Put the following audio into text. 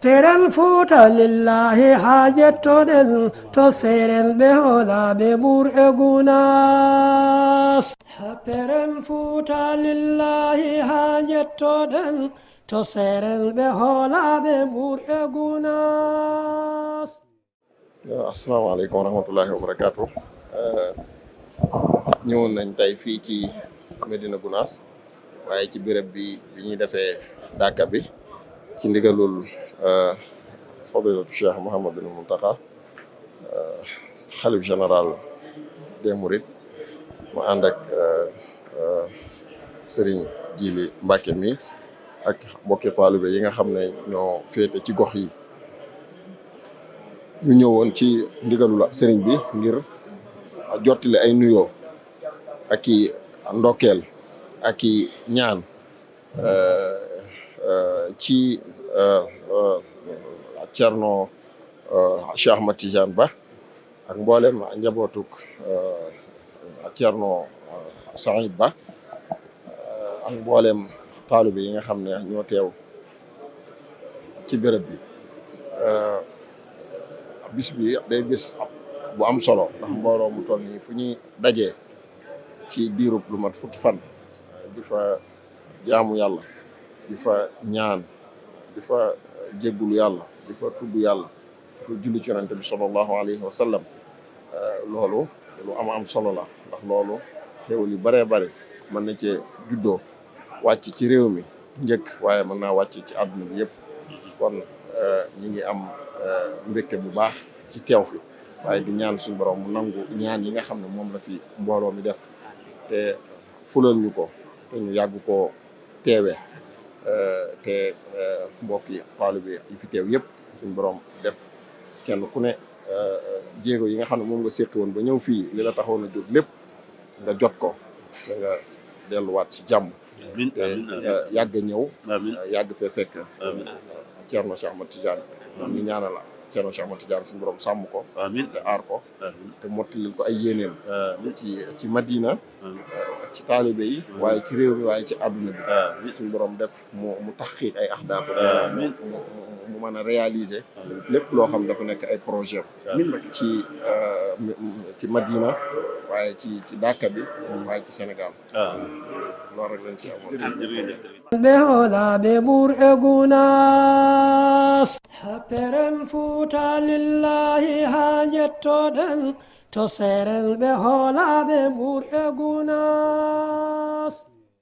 seren fuuta lillahi haajettoɗen to seren ɓe hoolaɓe ɓur e gunas seren fuuta lillahi haajettoɗen to seren ɓe hoolaɓe ɓur e gunas. Assalamu aleykum wa rahmatullahi wa barakatu. ñëwoon nañ tey fii ci Medina Gounass waaye ci béréb bi ñuy defee dàkka bi ci ndigalul fadilatu Cheikh Mouhamadul Mountakha xalif général des Mourides mu ànd ak Serigne Djili Mbacke mi ak mbokki taalibe yi nga xam ne ñoo féete ci gox yi. ñu ñëwoon ci ndigalul sëriñ bi ngir jottali ay nuyoo ak i ndokkeel ak i ñaan ci Cerno Cheikh Ahmad Tidiane Ba ak mboolem njabootuk Cerno Saïd Ba ak mboolem taalibe yi nga xam ne ñoo teew ci béréb bi. bis bi day bis bu am solo ndax mbooloo mu toll nii fu ñuy dajee ci diirub lu mat fukki fan di fa jaamu yàlla di fa ñaan di fa jéggulu yàlla di fa tudd yàlla di fa julli ci yonente bi sallallahu alayhi wa sallam loolu lu am solo la ndax loolu xéwal yu baree bari mën na cee juddoo wàcc ci réew mi njëkk waaye mën naa wàcc ci àdduna bi yëpp kon ñi ngi am mbégte bu baax ci teew fi waaye di ñaan suñu borom mu nangu ñaan yi nga xam ne moom la fi mbooloo mi def te fulal ñu ko te ñu yàgg koo teewee te mbokki taalibe yi fi teew yëpp suñu borom def kenn ku ne jéego yi nga xam ne moom nga séqi woon ba ñëw fii li la taxoon a jóg lépp nga jot ko te nga delluwaat ci jàmm te yàgg ñëw yàgg fee fekk Cerno Cheikh Ahmad Tidiane ñu ñaanal la Cerno Cheikh Ahmad Tidiane suñu borom sàmm ko te aar ko te mottalil ko ay yéeneem ci Madina ci taalibe yi waaye ci réew mi waaye ci àdduna bi suñu borom def mu taxqiq ay ahdaaf mu mën a réaliser lépp loo xam dafa nekk ay projet ci Madina waaye ci Dakar bi waaye ci Sénégal loolu rek lañ ci amoon ɓe hoolaɓe ɓur e gunas happeren fuuta lillahi haajettoɗen to seren ɓe hoolaɓe ɓur e gunas